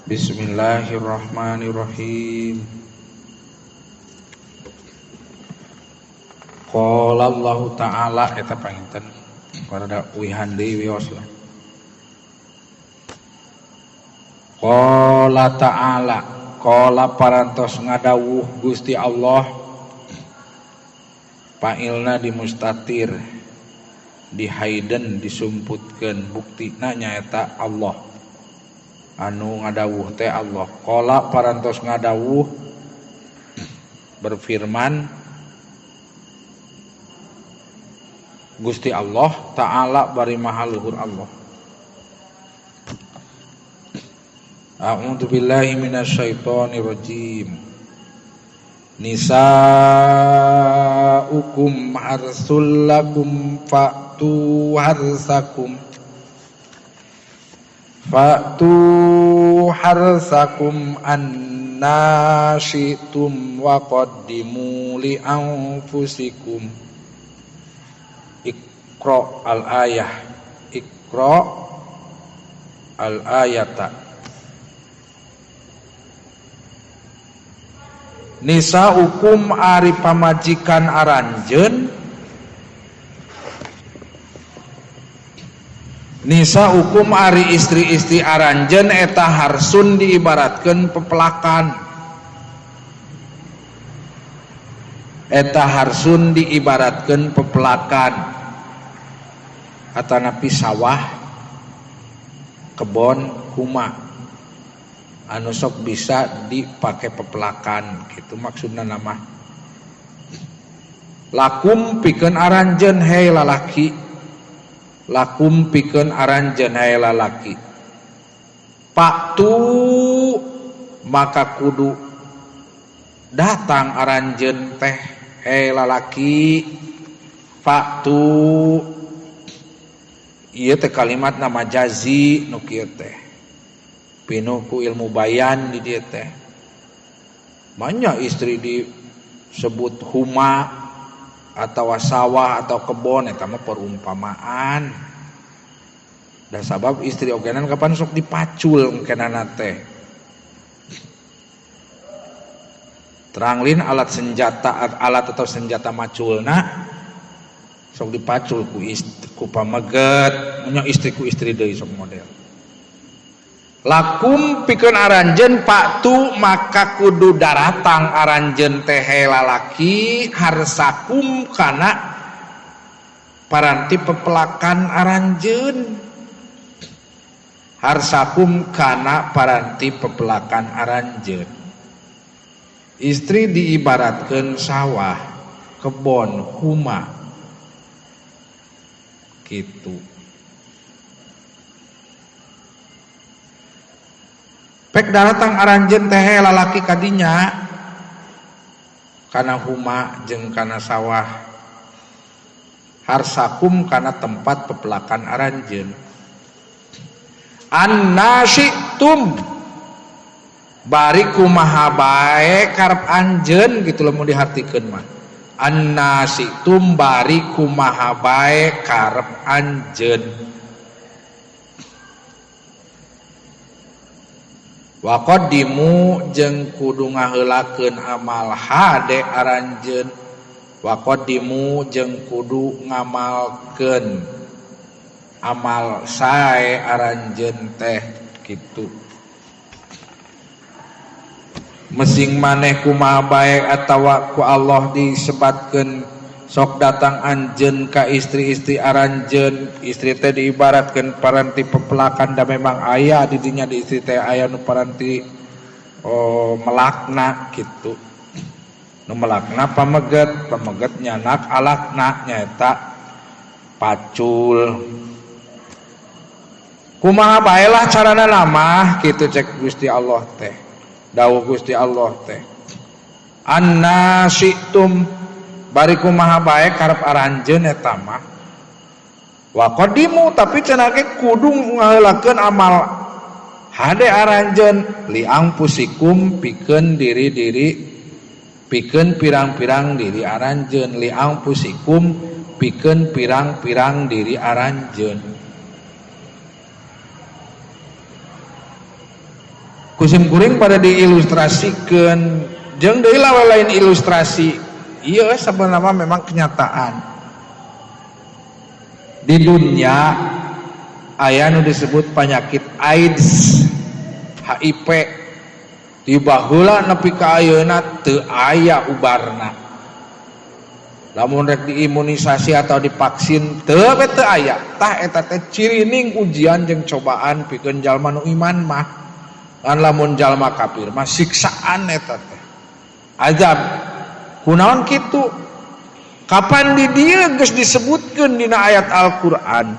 Bismillahirrahmanirrahim. Qala Allah Ta'ala eta panginten pada uihan deui wios lah. Qala Ta'ala, qala parantos ngadawuh Gusti Allah, fa'ilna dimustatir, dihaiden, disumputkeun, buktina nyaeta Allah. Anu ngadawuh teh Allah. Qala parantos ngadawuh berfirman Gusti Allah Ta'ala bari maha luhur Allah. A'udzu billahi minasyaitonir rajim. Nisa'ukum harsul lakum fa'tu harsakum fa'tu harsakum anna syi'tum wa qaddimu li anfusikum. Iqra al-ayah, iqra al-ayata. Nisa'ukum ari pamajikan aranjeun, nisa'ukum ari istri-istri aranjeun eta harsun diibaratkeun pepelakan, eta harsun diibaratkeun pepelakan atanapi sawah, kebon, huma anu sok bisa dipake pepelakan gitu maksudna nama. Lakum pikeun aranjeun hei lalaki, lakum pikeun aranjeun hei lalaki, paktu maka kudu datang aranjeun teh hei lalaki. Faktu ieu teh kalimat nama jazi nu kieu teh pinuh ku ilmu bayan di dieu teh. Banyak istri disebut huma atau sawah atau kebon eta mah perumpamaan. Da sabab istri ogenan kapan sok dipacul engkenana teh. Teranglin alat senjata, alat atau senjata maculna sok dipacul ku istri, ku pameget, nya istri ku istri deui sok model. Lakum pikeun aranjeun paktu maka kudu daratang aranjeun teh lalaki harsakum kana paranti pepelakan aranjeun, harsakum kana paranti pepelakan aranjeun. Istri diibaratkeun sawah, kebon, huma gitu. Pek daratang aranjeun teh lalaki kadinya kana huma jeung kana sawah, harsakum kana tempat pepelakan aranjeun. Annasyitum bari kumaha bae karep anjeun gitu lamun dihartikeun mah. Annasyitum bari kumaha bae karep anjeun. Wa qaddimu jeung kudu ngaheulakeun amal hade aranjeun, wa qaddimu jeung kudu ngamalkeun amal sae aranjeun teh kitu. Mesing maneh kumaha bae atawa ku Allah disebatkeun sok datang anjeun ka istri-istri aranjeun. Istri teh diibaratkeun paranti pepelakan da memang aya di dinya di istri teh aya nu paranti melakna kitu. Nu melakna pameget, pameget nyanak alakna nyaeta pacul. Kumaha bae lah carana namah kitu cek Gusti Allah teh. Dawuh Gusti Allah teh annasyitum bari kumaha bae karep aranjeun eta mah. Wa qaddimu tapi cenah ge kudu ngaheulakeun amal hade aranjeun li angpusikum pikeun diri-diri, pikeun pirang-pirang diri aranjeun, li angpusikum pikeun pirang-pirang diri aranjeun. Kusim kuring pada diilustrasikeun jeung deui lain ilustrasi ieu sebenarnya memang kenyataan di dunia aya nu disebut penyakit AIDS HIV di baheula nepi ka ayeuna teu aya ubarna. Lamun rek diimunisasi atau divaksin teu we teu aya. Tah eta teh cirining ujian jeung cobaan pikeun jalma nu iman mah. Ngan lamun jalma kafir mah siksaan eta teh. Azab. Kunaon kitu? Kapan di dieu geus disebutkeun dina ayat Al-Qur'an?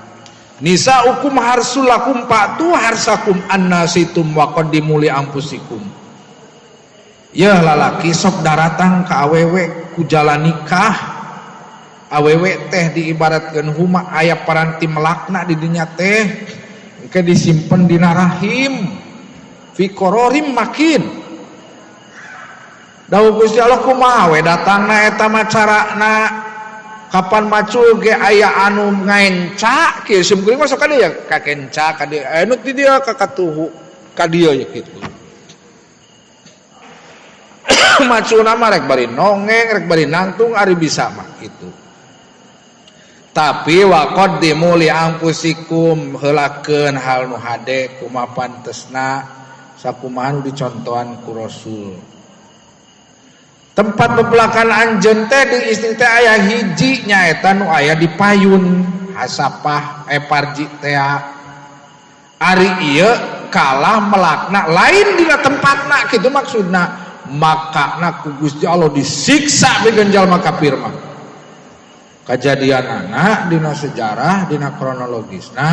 Nisaukum harsul lakum fa'tu harsakum annasitum wa qaddimu li anfusikum. Yeuh lalaki sok daratang ka awewe ku jalan nikah. Awewe teh diibaratkeun huma aya paranti melakna di dinya teh engke disimpen dina rahim fi qararim makin. Dawuh Gusti Allah kumaha we datangna eta mah carana kapan macul ge aya anu ngaenca kieu sim kuring masuk ka dieu ka kenca ka dieu anu ti dieu ka katuhu ka dieu ya kitu. Maculna mah rek bari nongeng rek bari nangtung ari bisa mah kitu. Tapi wa qaddimu li anfusikum heulakeun hal nu hade kumaha pantesna sakumaha nu dicontohan ku Rasul. Tempat pepelakan anjeun teh di istri teh aya hiji nyaeta nu aya di payun hasapah parji teh. Ari ieu kalah melakna lain dina tempatna kitu maksudna. Makana ku Gusti Allah disiksa pikeun jalma kafir mah. Kajadianana dina sejarah dina kronologisna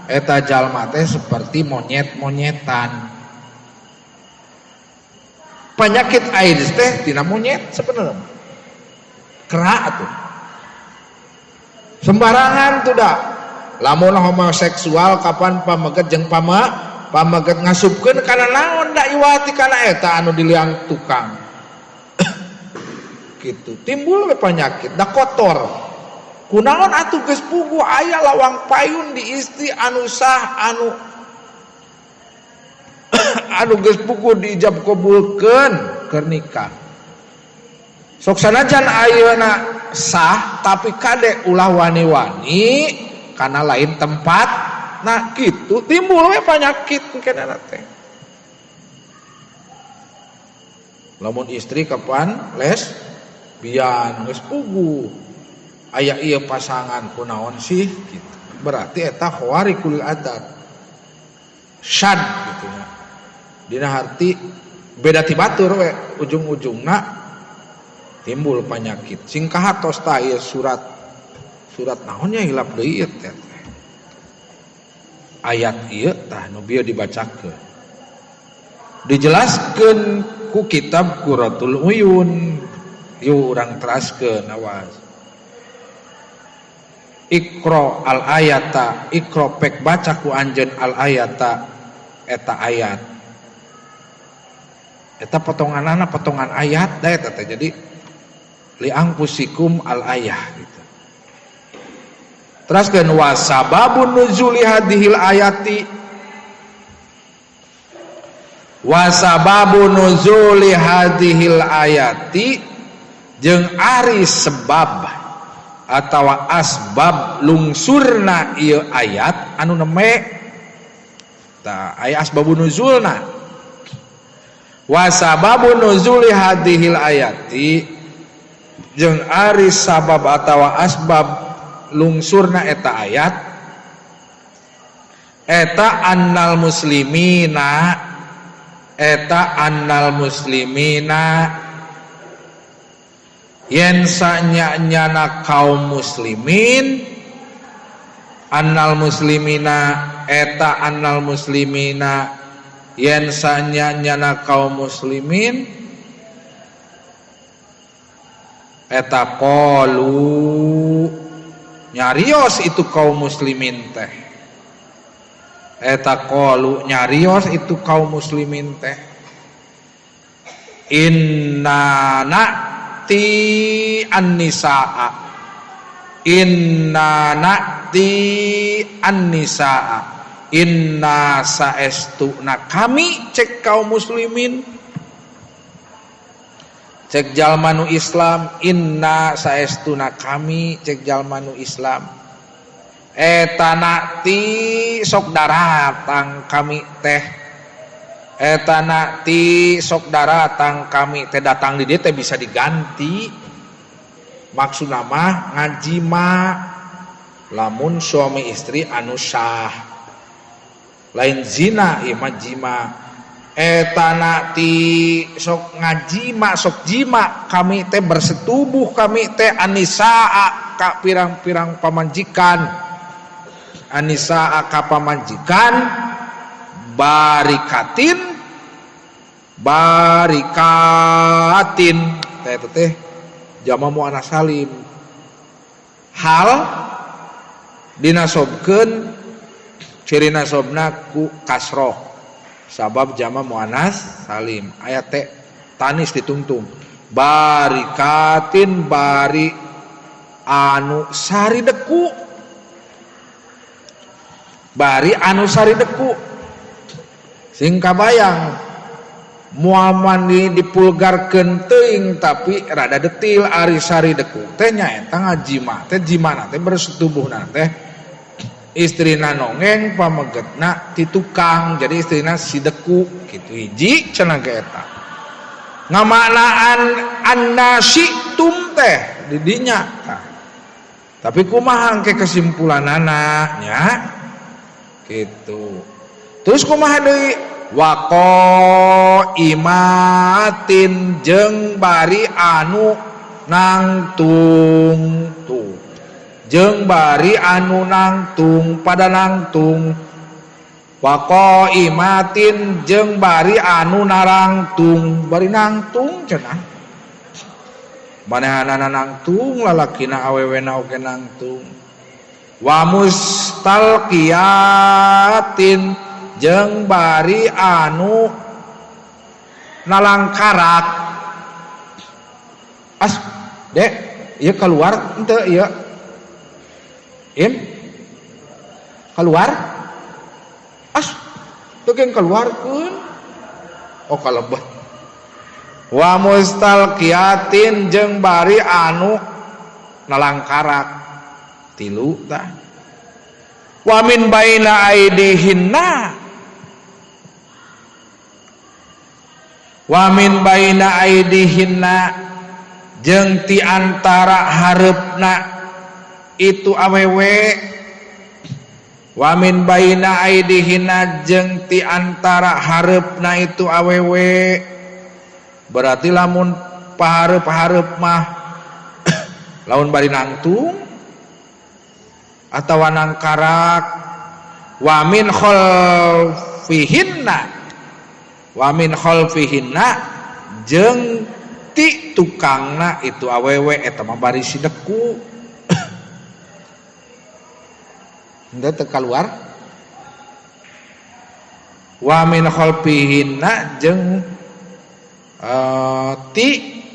eta jalma teh seperti monyet-monyetan. Penyakit AIDS teh tina monyet sebenarnya. Kera atuh. Sembarangan tuh dah. Lamun homoseksual kapan pameget jeung pameget ngasupkeun kana naon da iwati kana eta anu di liang tukang. Gitu. Timbul we penyakit da kotor. Kunaon atuh geus puguh aya lawang payun di istri anu sah anu anu geus puguh diijab kabulkeun keur nikah. Sok sanajan ayeuna sah tapi kade ulah wani-wani kana lain tempat. Nah kitu timbul we penyakit kenana teh. Lamun istri kapan les bian geus puguh aya ieu pasangan kunaon sih gitu. Berarti eta khawarikul adat syad gitu nya. Dina harti beda ti batur we ujung-ujungna timbul penyakit. Sing kahatos tah ieu surat surat naonnya hilap deui ieu teh. Ayat ieu tah nu bieu dibacakeun. Dijelaskeun ku kitab Qurratul Uyun. Yuk urang teraskeun awas. Iqra al ayata, iqra pek baca ku anjeun al ayata eta ayat. Eta potonganana potongan ayat da eta teh. Jadi li anfusikum al ayah gitu. Teraskeun wasababun nuzuli hadhil ayati. Wasababun nuzuli hadhil ayati jeung ari sebab atawa asbab lungsurna ieu ayat anu neme tah aya asbabun nuzulna. Wasababun nuzuli hadhil ayati jeung ari sabab atawa asbab lungsurna eta ayat eta annal muslimina eta annal muslimina yen sanya-nyana kaum muslimin annal muslimina eta annal muslimina yen sanya-nyana kaum muslimin eta qalu nyarios itu kaum muslimin teh eta qalu nyarios itu kaum muslimin teh inna na'ti an-nisaa inna na'ti an-nisaa Inna saestuna kami cek kaum muslimin cek jalma nu Islam inna saestuna kami cek jalma nu Islam eta na'ti sok daratang kami teh eta na'ti sok daratang kami teh datang di dieu teh bisa diganti maksudna mah ngajima lamun suami istri anu sah lain zina ieu mah jima eta na'ti sok ngajima sok jima kami teh bersetubuh kami teh anisaa ka pirang-pirang pamajikan anisaa ka pamajikan barikatin barikatin teh eta teh jama muannats salim hal dinasobkeun ciri nasobna ku kasroh sabab jama muannats salim aya teh tanis ditungtung barikatin bari anu sari deku bari anu sari deku sing kabayang moal mandi dipulgarkeun teuing tapi rada detil ari sari deku teh nyaeta ngajima teh jimana teh bersetubuhna teh istrina nongeng pamegetna ti tukang jadi istrina si deku kitu hiji cenah ge eta ngamaknaan annasyitum teh di dinya tah tapi kumaha engke kesimpulanana nya kitu terus kumaha deui waqaimatin jeung bari anu nangtung tuh jeung bari anu nangtung pada nangtung waqaimatin jeung bari anu narangtung bari nangtung cenah manehanana nangtung lalakina awewena oge nangtung wa mustalqiyatin jeung bari anu nalangkarak as dek ieu keluar henteu ieu im keluar as teu geng keluarkeun oh kalebet wa mustalqiyatin jeung bari anu nalangkarak tilu tah wa min baina aidihinna wa min baina aidihinna jeung ti antara hareupna itu awewe wa min baina aidihinna jeung ti antara hareupna itu awewe berarti lamun pahareup-hareup mah lamun bari nangtung atawa nangkarak wa min khalfihinna wa min khalfihinna jeung ti tukangna itu awewe eta mah bari si deku henteu teu kaluar wa min khalfihinna jeung ti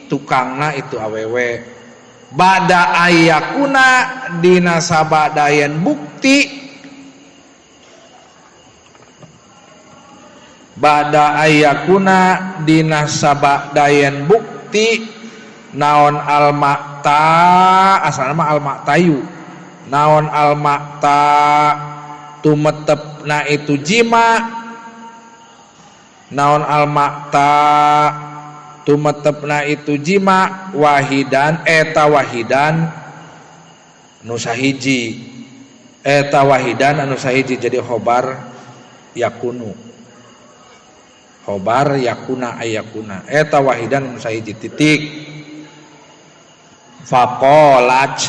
tukangna itu awewe bada ayakuna dina sabadayan bukti bada ayakuna dina sabadayan bukti naon almakta asalna mah almaktayu naon almakta tumetepna itu jima naon almakta tumetepna itu jima wahidan eta wahidan nu sahiji eta wahidan anu sahiji jadi khobar yakunu khobar yakuna ayakuna eta wahidan anu sahiji titik faqalat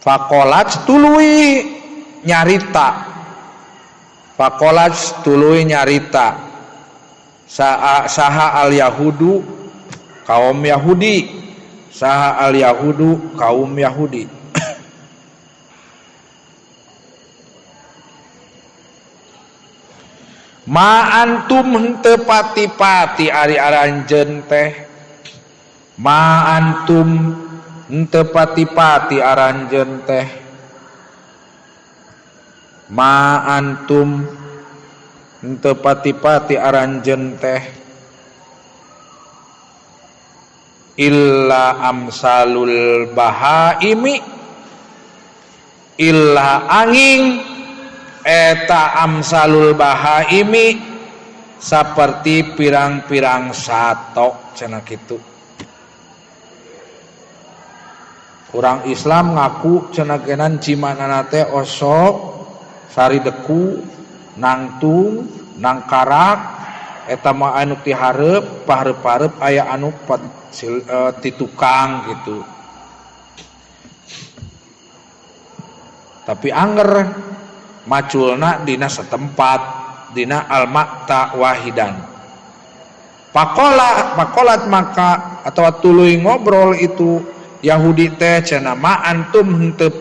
faqalat tuluy nyarita faqalat tuluy nyarita saha al yahudu kaum Yahudi saha al yahudu kaum Yahudi ma antum henteu pati-pati ari aranjeun teh ma antum henteu pati-pati aranjeun teh Ma antum henteu pati-pati aranjeun teh illa amsalul bahaimi illa angin eta amsalul bahaimi saperti pirang-pirang sato cenah kitu. Urang Islam ngaku cenah genan jimanana teh osok sari deku nangtung nangkarak eta mah anu ti hareup pahareup-hareup aya anu ti tukang gitu. Tapi anger maculna dina setempat dina al-maqta wahidan. Pakola pakolat maka atau tuluy ngobrol itu Yahudi teh cenah ma antum henteu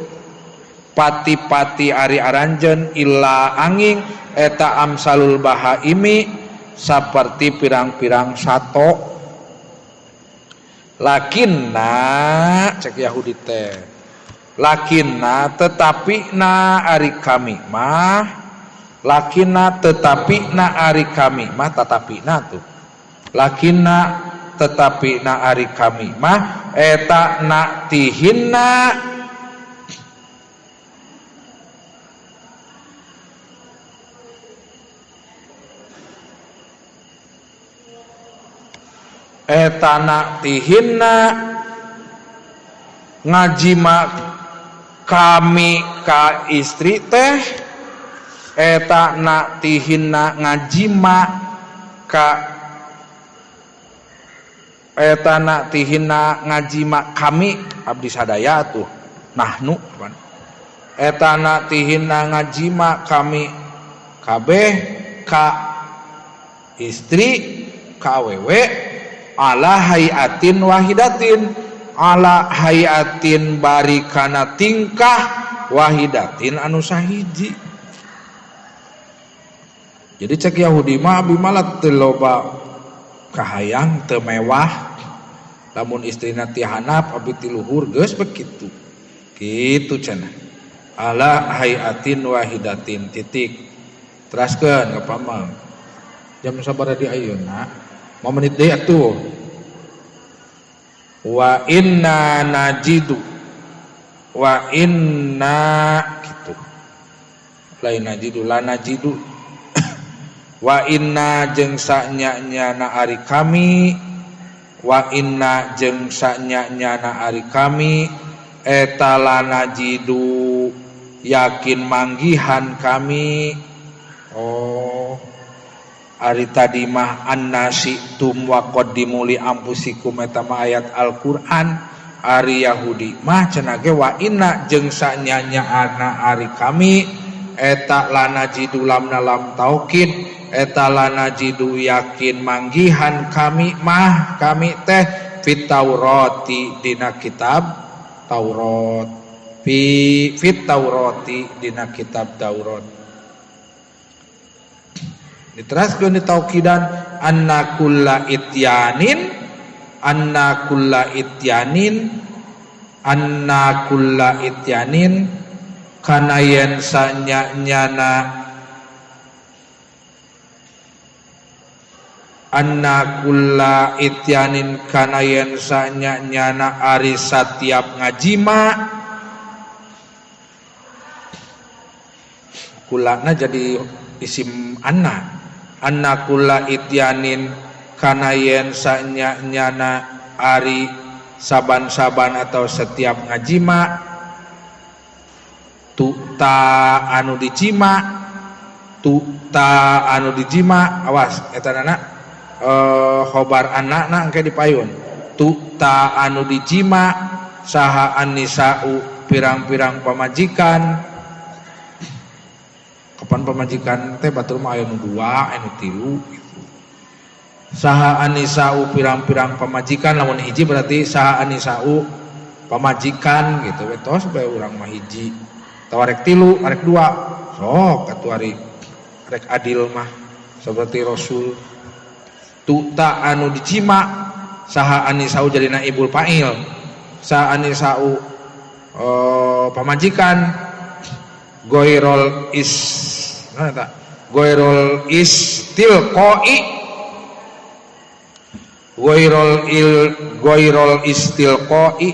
pati-pati ari aranjeun illa angin eta amsalul bahaimi saperti pirang-pirang sato. Lakinna cek Yahudi teh lakinna tetapi na ari kami mah lakinna tetapi na ari kami mah tetapi na tuh lakinna tetapi na ari kami mah eta na tihinna eta na tihinna ngajima kami ka istri teh eta na tihinna ngajima ka eta na tihinna ngajima kami abdi sadaya tuh nahnu eta na tihinna ngajima kami kabeh ka istri ka awewe ala hayatin wahidatin ala hayatin bari kana tingkah wahidatin anu sahiji. Jadi cek Yahudi mah abi mah teu loba kahayang teu mewah lamun istrina ti hanap abi ti luhur geus begitu kitu cenah ala hayatin wahidatin titik. Teraskeun ka pamang jam sabaraha di ayeuna mau menit deui atuh. Wa inna najidu wa inna gitu lain najidu la najidu wa inna jeung sanya-nyana ari kami wa inna jeung sanya-nyana ari kami eta la najidu yakin manggihan kami. Oh ari tadi mah annasi tum wa qaddimu li anfusikum eta mah ayat Al-Qur'an. Ari Yahudi mah cenah ge wa inna jeung sanya-nyana ari kami eta la najidu lamna lam taukid eta la najidu yakin manggihan kami mah kami teh fit Taurati dina kitab Taurat fit Taurati dina kitab Taurat. Diteraskeun di taukidan anna kulla ityanin anna kulla ityanin anna kulla ityanin kana yen sanya-nyana anna kulla ityanin kana yen sanya-nyana ari satiap ngajima kulana jadi isim anna anna kulla ityanin kana yen sanya-nyana ari saban-saban atau setiap ngajima tuta anu dijima tuta anu dijima awas eta nana khobar anakna engke dipayun tuta anu dijima saha annisa'u pirang-pirang pamajikan. Kapan pamajikan teh batur mah aya nu 2 aya nu 3 gitu. Saha annisa'u pirang-pirang pamajikan lamun hiji berarti saha annisa'u pamajikan gitu we tos bae urang mah hiji tawa rek 3 rek 2 sok atuh ari rek adil mah seperti Rasul. Tuta anu dijima saha annisa'u jadi naibul fa'il saha annisa'u pamajikan Ghairul is naon eta ghairul istilqai ghairul il ghairul istilqai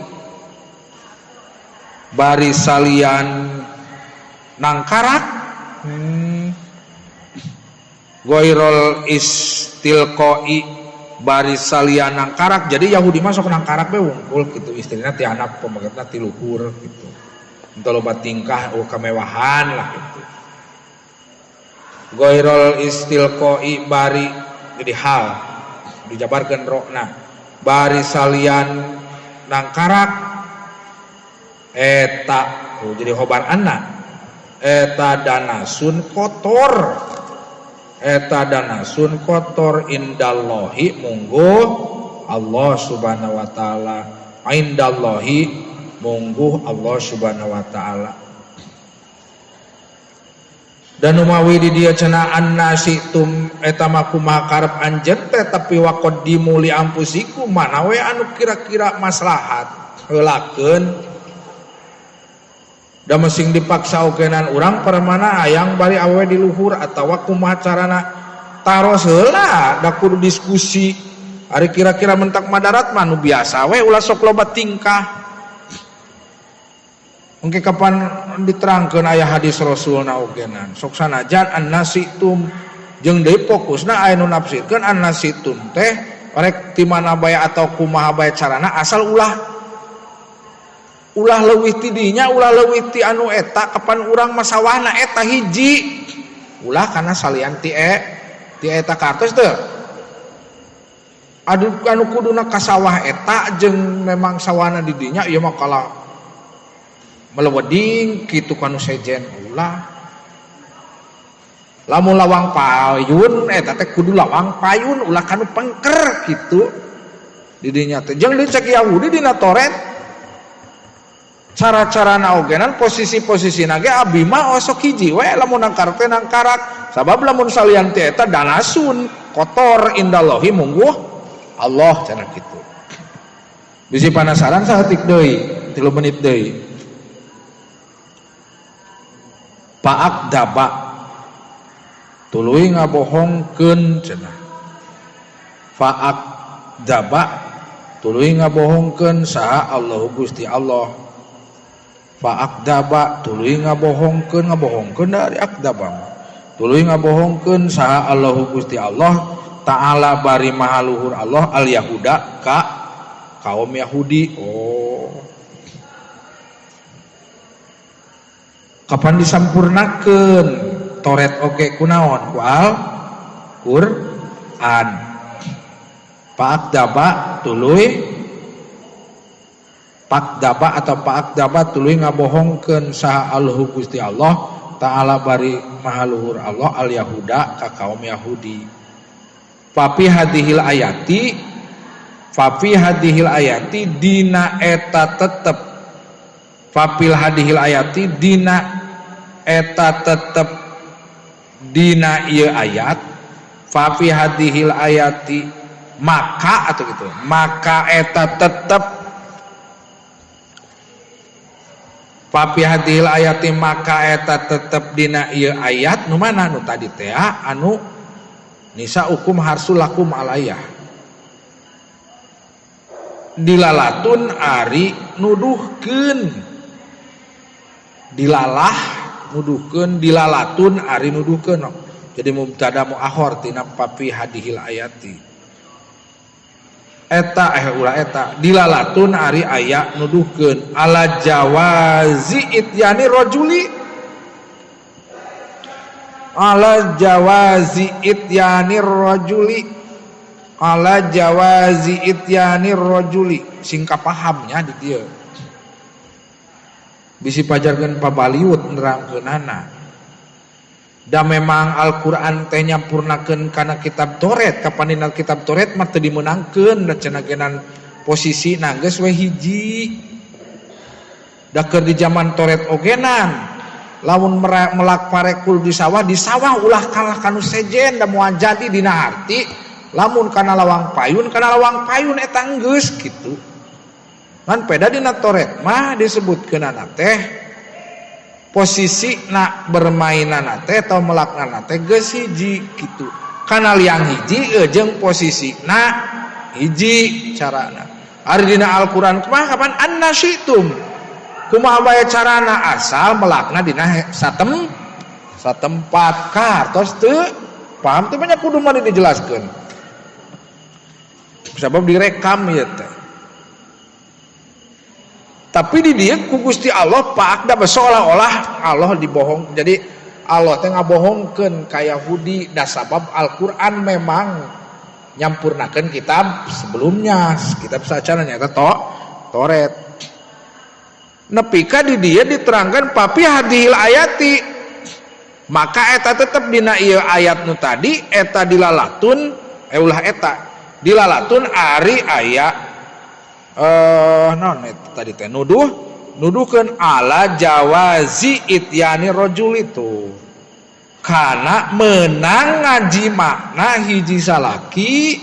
bari salian nangkarak ghairul istilqai bari salian nangkarak. Jadi Yahudi masuk nangkarak we wungkul kitu, istrina ti handap pamagetna ti luhur kitu, henteu loba tingkah kemewahan lah gitu. Ghairul istilqai bari jadi hal dijabarkeun rokna bari salian nangkarak eta tuh jadi khobar anna eta danasun kotor eta danasun kotor indallahi mungguh Allah subhanahu wa ta'ala indallahi mungguh Allah subhanahu wa ta'ala. Dan umawi di dia cenah annasitum eta mah kumaha karep anjeun teh tapi waqaddimu li anfusikum mana we anu kira-kira maslahat heulakeun da mesing dipaksa ogenan urang permana hayang bari awewe di luhur atawa kumaha carana taros heula da kudu diskusi ari kira-kira mentak madarat mah nu biasa we ulah sok loba tingkah. Engke kapan diterangkeun aya hadis Rasulna ogenan sok sanajan annasitum jeung deui fokusna aya nu nafsirkeun annasitum teh rek ti mana bae atau kumaha bae carana asal ulah ulah leuwih ti dinya ulah leuwih ti anu eta kapan urang mah sawahna eta hiji ulah kana salian ti ti eta kartos teu aduh anu kuduna ka sawah eta jeung memang sawahna di dinya ieu mah kalah meleweding kitu kanu sejen ulah lamun lawang payun eta teh kudu lawang payun ulah kanu pengker kitu di dinya teh jeung dicek Yahudi dina Toret cara-carana ogenan posisi-posisina ge abi mah osok hiji we lamun nangkarak teh nangkarak sabab lamun salian teh eta danasun kotor indallahi mungguh Allah cenah kitu. Bisi panasaran saeutik deui 3 menit deui. Paak daba tuluy ngabohongkeun cenah faak daba tuluy ngabohongkeun saha Allahu Gusti Allah faak daba tuluy ngabohongkeun ngabohongkeun dari akdaba tuluy ngabohongkeun saha Allahu Gusti Allah ta'ala bari maha luhur Allah al Yahuda ka kaum Yahudi. Oh kapan disampurnakeun Toret oge kunaon ku Al Quran Paak daba tuluy pak daba atau paak daba tuluy ngabohongkeun saha Allahu Gusti Allah ta'ala bari maha luhur Allah al Yahuda ka kaum Yahudi. Fafi hadhil ayati fafi hadhil ayati dina eta tetep fafil hadhil ayati dina eta tetep dina ieu ayat fafi hadhil ayati maka atau gitu maka eta tetep fafi hadhil ayati maka eta tetep dina ieu ayat nu mana nu tadi teh anu nisa hukum harsul lakum alayah dilalatun ari nuduhkeun dilalah nuduhkeun dilalatun ari nuduhkeun jadi mubtada muakhir tina papi hadihil ayati eta ulah eta dilalatun ari aya nuduhkeun ala jawazi ityani rajuli ala jawazi ityani rajuli ala jawazi ityani rajuli singka pahamnya di dieu bisi pajarkeun pabaliut nerangkeunana da memang Al-Qur'an teh nyampurnakeun kana kitab Taurat kapan dina kitab Taurat mah teu dimeunangkeun da cenah genan posisina geus we hiji da keur di zaman Taurat ogenan lamun melak parekul di sawah ulah kalah kanu sejen da moal jadi dina harti lamun kana lawang payun eta geus kitu. Ngan peda dina Taurat mah disebutkeunana teh Posisi na bermainana teh atau melaknana teh geus hiji kitu. Kana liang hiji jeung posisina hiji carana. Ari dina Al-Qur'an kumaha kapan annasyitum. Kumaha bae carana asal melakna dina satempat kartos teu paham teu banyak kudu mah dijelaskeun. Sabab direkam ieu teh. Tapi di dia ku Gusti Allah pak da seolah-olah Allah dibohong. Jadi Allah teh ngabohongkeun ka Yahudi da sabab Al-Qur'an memang nyampurnakeun kitab sebelumnya, kitab saacana nyaeta Taurat. Nepi ka di dia diterangkan papi hadhil ayati. Maka eta tetep dina ieu ayat nu tadi eta dilalatun ulah eta dilalatun ari aya non tadi teh nuduhkeun ala jawazi ityani rajul itu kana menang ngaji makna hiji salaki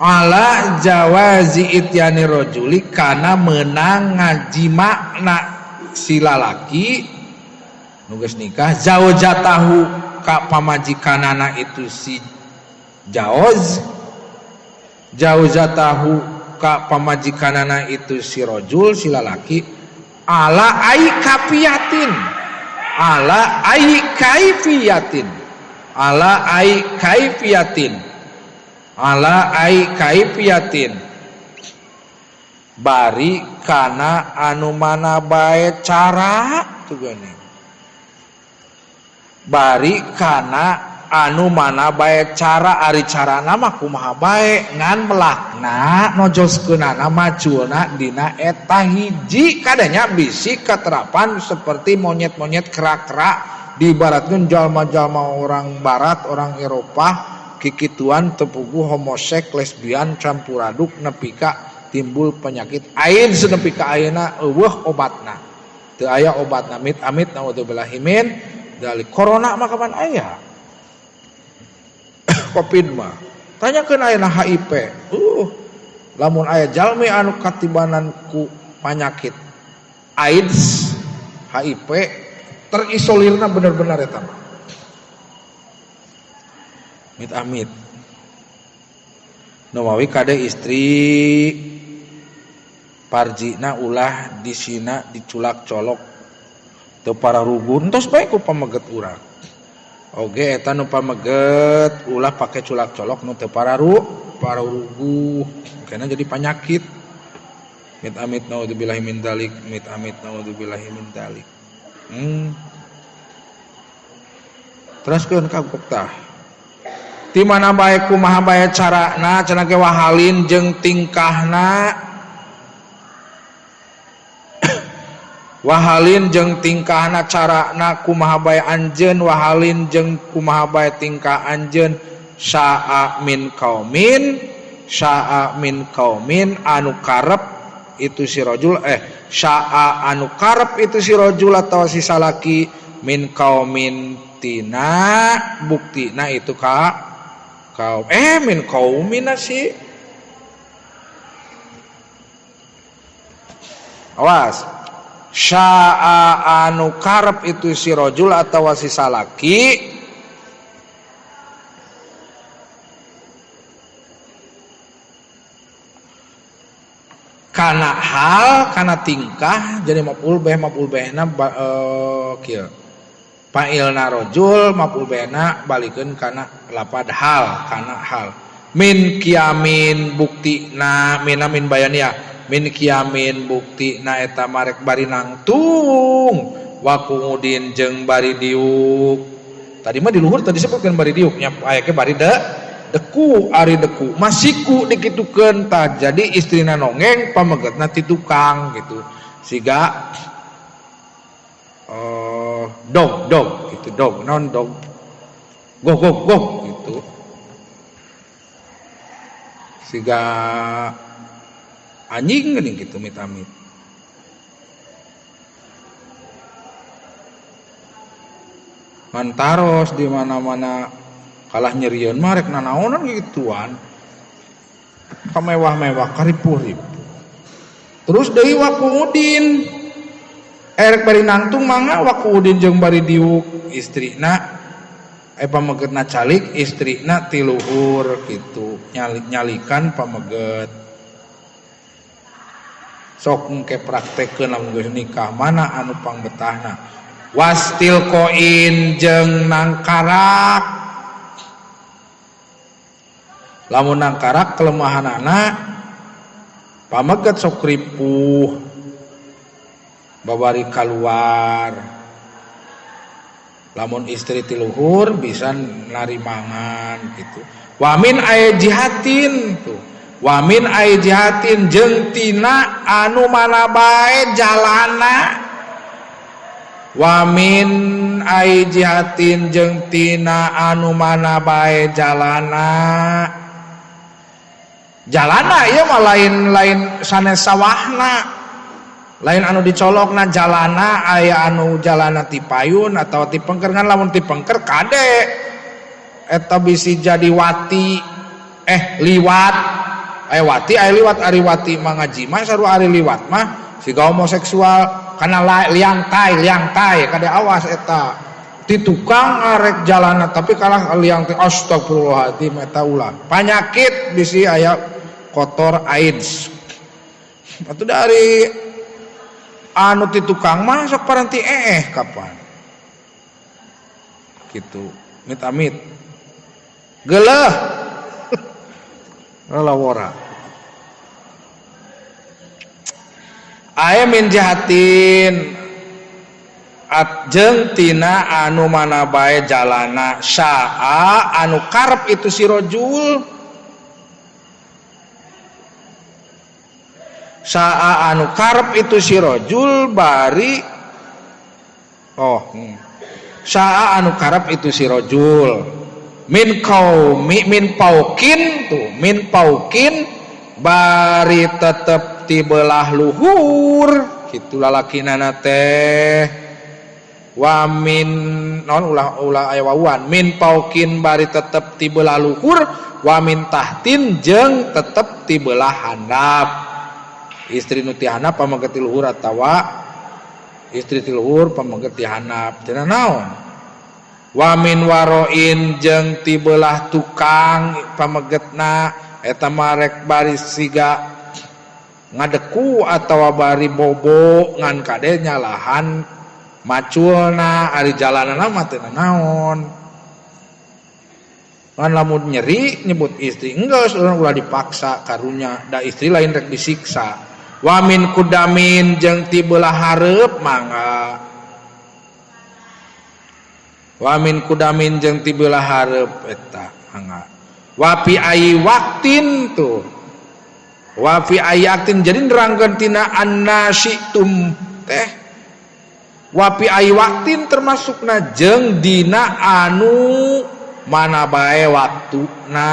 ala jawazi ityani rajuli kana menang ngaji makna si lalaki nu geus nikah zaujatahu ka pamajikanana itu si jaoz jauzatahu ka pamajikanana itu si rojul si lalaki ala ai kafiyatin ala ai kaifiyatin ala ai kaifiyatin ala ai kaifiyatin bari kana anu mana bae cara tuh geuning bari kana anu mana bae cara ari carana mah kumaha bae ngan melakna nojoskeunana maculna dina eta hiji kadanya bisi keterapan seperti monyet-monyet kera-kera diibaratkeun jalma-jalma orang barat orang Eropa kikituan tepugu homoseks lesbian campur aduk nepi ka timbul penyakit AIDS nepi ka ayeuna eueuh obatna teu aya obatna amit-amit naudzubillahi min dzalik corona mah kapan aya Covid mah tanyakeun ayeuna HIV lamun aya jalmi anu katibanan ku panyakit AIDS HIV terisolirna bener-bener eta mah amit-amit nu mawi kade istri parjina ulah disina diculak colok teu pararugun tos bae ku pameget urang oge eta nu pameget ulah pake culak colok nu teu pararuguh kena jadi panyakit mit amit naudzubillahi min dzalik mit amit naudzubillahi min dzalik teruskeun kagok tah di mana bae kumaha bae carana cenah ge wahalin jeung tingkahna wahalin jeung tingkahna carana kumaha bae anjeun wahalin jeung kumaha bae tingkah anjeun syaa min kaumin anu karep itu si rajul syaa anu karep itu si rajul atau si salaki min kaumin tina buktina itu ka kaum min kaumina si awas syaa anu karep itu si rajul atau si salaki kana hal kana tingkah jadi maf'ul bih na kieu fa'ilna rajul maf'ul bihna balikeun kana lapad hal kana hal min kiamin buktina mina min bayania min kiamin buktina eta marek bari nangtung wa qudin jeung bari diuk tadi mah di luhur tadi sebutkeun bari diuk nya aya ge bari deku ari deku masiku dikitukeun tah jadi istrina nongeng pamegetna ti tukang gitu siga dog dog gitu dog non dog go go go gitu siga anjing geuning gitu amit-amit mantaros di mana-mana kalah nyerieun mah rek nanaonan gituan kamewah-mewah karipuh-ripuh. Terus deui wakuudin erek bari nangtung mangga wakuudin jeung bari diuk istrina pamegetna calik istrina ti luhur kitu nyalikan pameget. Sok engke praktekkeun lamun geus nikah mana anu pangbetahna. Wastil koin jeung nangkarak. Lamun nangkarak kelemahanana pameget sok ripuh babari kaluar. Lamun istri ti luhur bisa narimangan gitu. Wamin aya jihatin tuh. Wamin aya jihatin jeung tina anu mana bae jalana. Wamin aya jihatin jeung tina anu mana bae jalana. Jalana ieu mah lain-lain sanes sawahna. Lain anu dicolokna jalana aya anu jalana ti payun atawa ti pengker ngan lamun ti pengker kade eta bisi jadi wati liwat aya wati aya liwat ari wati mah ngajima sarua ari liwat mah siga homoseksual kana liang tai kade awas eta ti tukang arek jalana tapi kalah liang ti astagfirullahaladzim eta ulah panyakit bisi aya kotor AIDS atuh dari anu ti tukang mah sok paranti kapan gitu amit-amit geuleuh lalawora aya min jahatin at jeung tina anu mana bae jalana saa anu karep itu si rajul saa anu karep itu si rajul bari saa anu karep itu si rajul min qaumi min paukin tuh min paukin bari tetep ti belah luhur kitu lalakinana teh wa min non ulah aya wawan min paukin bari tetep ti belah luhur wa min tahtin jeung tetep ti belah handap. Istri nu ti handap pameget ti luhur atawa istri ti luhur pameget ti handap cenah naon wa min waroin jeung ti belah tukang pamegetna eta mah rek bari siga ngadeku atawa bari bobo ngan kade nyalahan maculna ari jalanana mah teu naon ngan lamun nyeri nyebut istri enggeus urang ulah dipaksa karunya da istri lain rek disiksa. Wa min kudamin jeung ti belah hareup mangga wa min kudamin jeung ti belah hareup eta mangga wa fi ayi waqtin tuh wa fi ayatin jadi nerangkeun tina annasyitum teh wa fi ayi waqtin termasukna jeung dina anu mana bae waktuna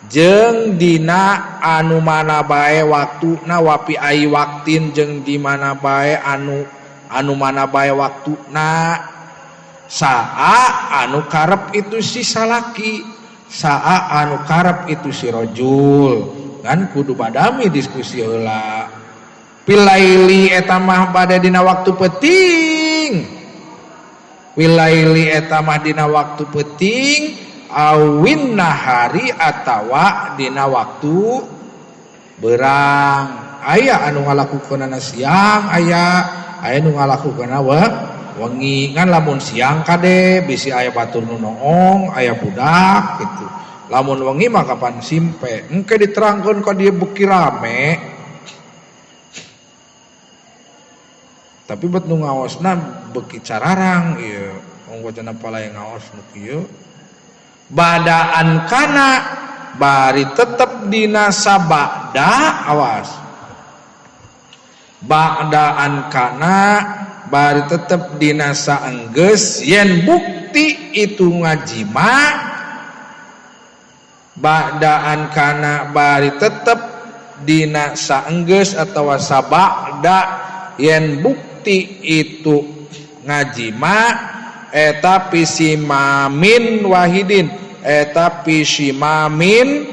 jeung dina anu mana bae waktuna wa fi ayi waqtin jeung di mana bae anu mana bae waktuna saa anu karep itu si salaki saa anu karep itu si rajul kan kudu badami diskusi heula pilaili eta mah bade dina waktu peuting wilaili eta mah dina waktu peuting awin nahari atawa dina waktu berang aya anu ngalakukeunana siang aya anu ngalakukeunana wengi ngan lamun siang kade bisi aya batur nu noong aya budak gitu lamun wengi mah kapan simpe engke diterangkeun ka dieu beuki rame tapi bet nu ngaosna beuki cararang ieu onggo cenah palay ngaos nu kieu badaan kana bari tetep dina sabada awas ba'daan kana bari tetep dina saenggeus yen bukti itu ngajima ba'daan kana bari tetep dina saenggeus atawa sabada yen bukti itu ngajima eta pisimamin wahidin eta pisimamin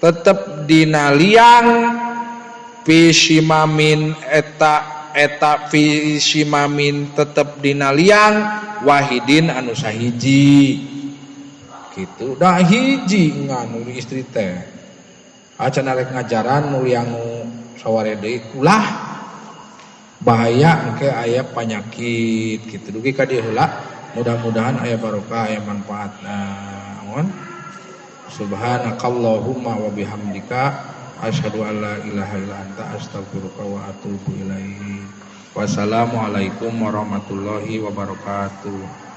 tetep dina liang Fi syimamin eta eta fi syimamin tetep dina liang wahidin anu sahiji gitu da hiji ngan istri teh acan arek ngajaran nu liang nu saware deui ulah bahaya engke aya panyakit gitu dugi ka dieu heula mudah-mudahan aya barokah aya manfaatna. Mohon subhanakallahumma wa bihamdika asyhadu an la ilaha illa anta astaghfiruka wa atubu ilaik. Wassalamualaikum warahmatullahi wabarakatuh.